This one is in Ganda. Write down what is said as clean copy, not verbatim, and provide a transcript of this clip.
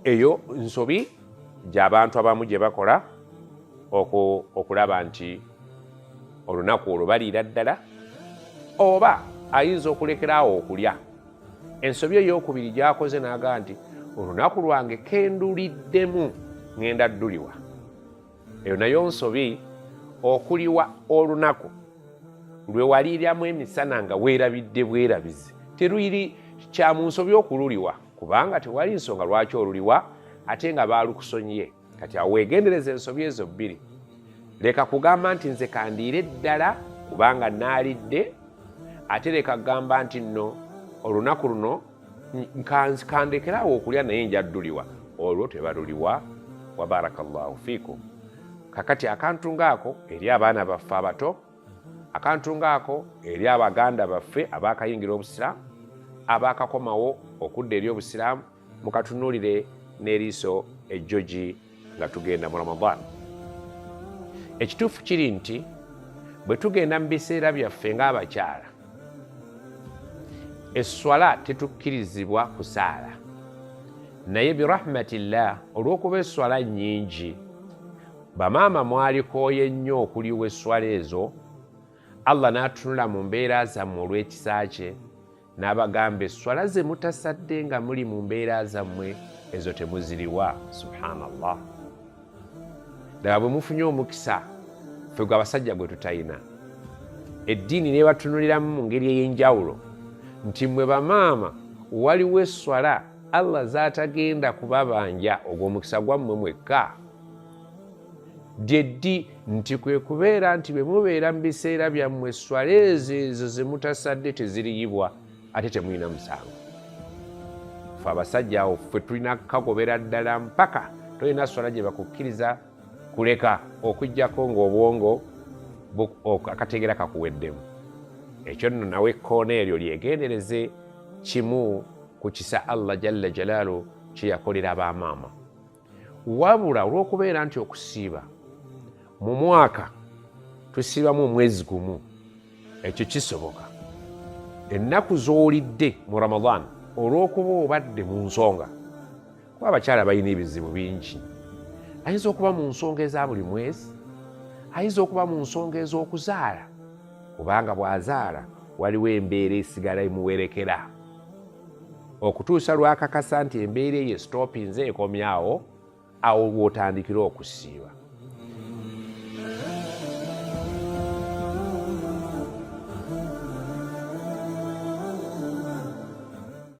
Eyo nsobi gy'abantu abamu gye bakola okulaba nti olunaku olwo baliira ddala, oba ayinza okulekeraawo okulya. Ensobi ey'okubiri gy'akoze n'agaa nti olunaku lwange kenduliddemu ŋŋenda dduliwa. Eyo nayo nsobi, okuliwa olunaku lwe waliiramu emisana nga weerabidde bwerabizi. Teruyiri kya mu nsobi okululiwa, kubanga tewali nsonga lwaki oluliwa ate nga baalukusonyiye. Kati awo weegendereza ensobi ezo bbiri. Leka kugamba nti nze kandiire ddala kubanga naalidde, ate leka kugamba nti nno olunaku luno kandekerawo okulya naye njadduliwa. Olwo tebaluliwa. Wa barakallahu fiikum. Kakati akantu ngaako eri abaana baffe abato, akantu ngaako eri abaganda baffe abaakayingira obusiraamu, abaakakomawo okudda eri obusiraamu, mukatunuulire n'eriiso ejjogi nga tugenda mu Ramadan. Ekituufu kiri nti bwe tugenda mu biseera byaffe ng'abakyala, esswala tetukkirizibwa kusaala, naye birahmatillah, olw'okuba esswala nnyingi, bamaama mwalikooye nnyo okuliwa esswala ezo, Allah n'atunula mu mbeera zammwe olw'ekisa kye n'abagamba esswala ze mutasadde nga muli mu mbeera zammwe ezo temuziriwa. Subhanallah, ddala bwe mufunye omukisa ffe gwe abasajja gwe tutayina, eddiini nebatunuliramu mu ngeri ey'enjawulo nti mmwe bamaama waliwo esswala Allah z'atagenda kubabanja, ogwo omukisa gwammwe mwekka. Dyeddi nti kwe kubeera nti bwe mubeera mu biseera byammwe esswala ezo ezo ze mutasadde teziriyibwa ate temulina musango. Ffe abasajja awo ffe tulina kukagobera ddala mpaka tolina swala gye bakukkiriza kuleka okuggyako ng'obwongo akategeera kakuweddemu. Ekyo nno nawe ekkoona eryo lyegendereze, kimu ku kisa Allah jalla jalaalu kye yakolera bamaama. Wabula olw'okubeera nti okusiiba mu mwaka tusiibamu omwezi gumu, ekyo kisoboka ennaku z'olidde mu Ramadan olw'okuba obadde mu nsonga, kuba abakyala balina ebizibu bingi. Ayinza okuba mu nsonga eza buli mwezi, ayinza okuba mu nsonga ez'okuzaala, kubanga bw'azaala waliwo embeera esigala emuwerekera okutuusa lwakakasa nti embeera eyo esitopinze ekomyawo, awo w'otandikira okusiiba.